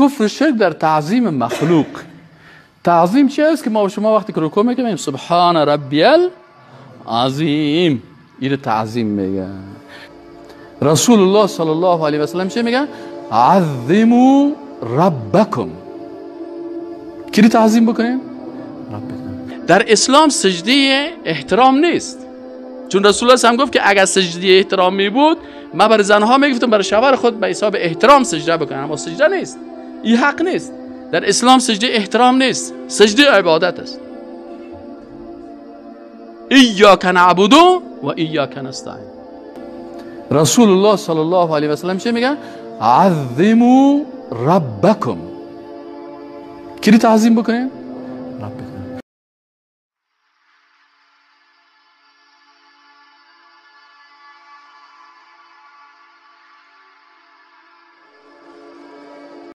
کفر شرک در تعظیم مخلوق. تعظیم چی است که ما و شما وقتی که رکوع میکنیم سبحان ربی العظیم، این تعظیم میگه. رسول الله صلی الله علیه و سلم چی میگه؟ عظموا ربکم. کی تعظیم بکنیم؟ ربکم. در اسلام سجده احترام نیست، چون رسول الله هم گفت که اگر سجده احترام می بود من برای زنها میگفتم برای شوهر خود به حساب احترام سجده بکنم، اما سجده نیست، این حق نیست. در اسلام سجده احترام نیست، سجده عبادت است. ایاک نعبد و ایاک نستعین. رسول الله صلی الله علیه و سلم چی میگه؟ عظموا ربکم. کی تعظیم بکنیم؟ ربکم.